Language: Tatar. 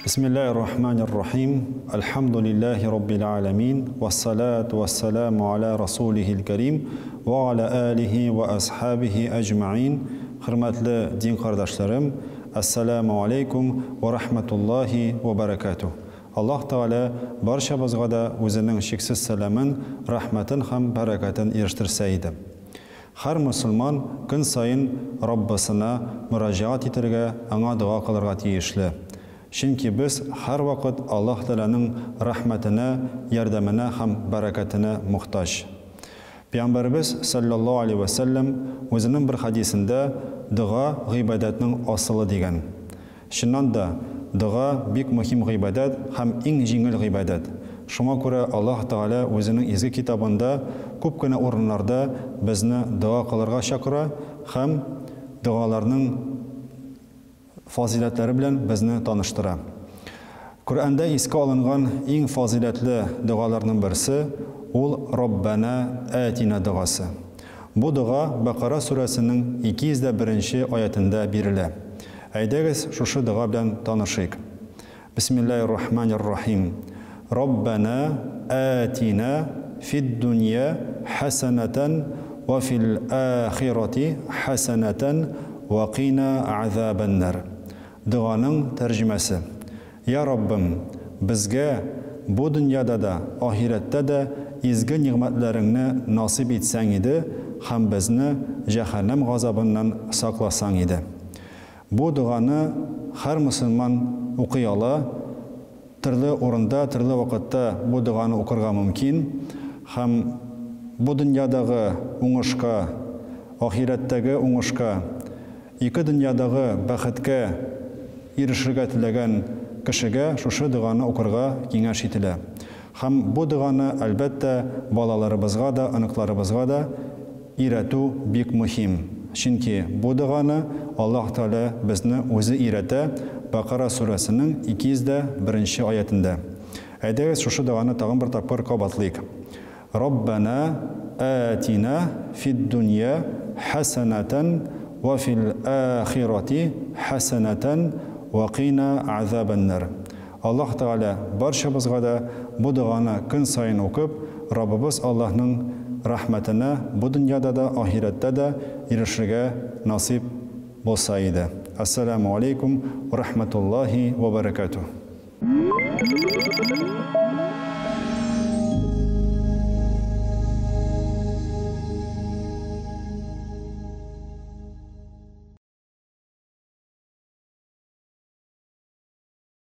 Бисмиллаһир рахманир рахим. Әлхәмдүлиллаһи раббил аламин. Вассалату вассаламу аля расулихил карим ва аля алихи ва асхабихи әҗмәин. Хөрмәтле дин кардәшләрем, ассаламу алейкум ва рахматуллахи ва баракатуh. Аллаһ Тәгалә барчабызга да үзенең чиксез сәламен, рәхмәтен һәм бәрәкәтен ирештерсә иде. Һәр мөселман көн саен Раббысына мөрәҗәгать итәргә, аңа дога кылырга тиешле. Чөнки без һәрвакыт Аллаһ Тәгаләнең рәхмәтенә, ярдәменә һәм бәрәкәтенә мохтаҗ. Пәйгамбәребез салләллаһу алейһи вә сәлләм үзенең бер хәдисендә дога гыйбадәтнең асылы дигән. Чыннан да, дога бик мөһим гыйбадәт һәм иң җиңел гыйбадәт. Шуңа күрә Аллаһ Тәгалә үзенең изге китабында күп кенә урыннарда безне дога кылырга чакыра һәм догаларның фазыйләтләре белән безне таныштыра. Коръәндә искә алынган иң фазыйләтле догаларның берсе ул Раббәнә әтина догасы. Бу дога Бәкара сүрәсенең 201 нче аятендә бирелә. Әйдәгез, шушы дога белән танышыйк. Бисмиллаһир рахманир рахим. Раббәнә атина фид-дунья хәсәнәтән ва фил ахирати хәсәнәтән ва кина азабаннар. Доганың тәрҗемәсе. Я Раббым, безгә бу дөньяда да, ахирәттә дә изге нигъмәтләреңне насыйп итсәң иде һәм безне җәһәннәм газабыннан сакласаң иде. Бу доганы һәр мөселман укый ала, төрле урында, төрле вакытта бу доганы укырга мөмкин һәм бу дөньядагы уңышка, ахирәттәге уңышка, ике дөньядагы бәхеткә ирешергә теләгән кешегә шушы доганы укырга киңәш ителә. Һәм бу доганы, әлбәттә, балаларыбызга да, оныкларыбызга да өйрәтү бик мөһим. Чөнки бу доганы Аллаһ Тәгалә безне үзе өйрәтә Бәкара сүрәсенең 201 нче аятендә. Әйдәгез, шушы доганы тагын бер тапкыр кабатлыйк. Раббана атина фид-дунья хәсәнәтән ва фил ахирати хәсәнәтән ва кина азабаннар. Аллаһ Тәгалә барчабызга да бу доганы көн саен укып, Раббыбыз Аллаһның рәхмәтенә бу дөньяда да, ахирәттә дә ирешергә насыйп булса иде. Әссәламү алейкум ва рахматуллаһи ва баракатуһ.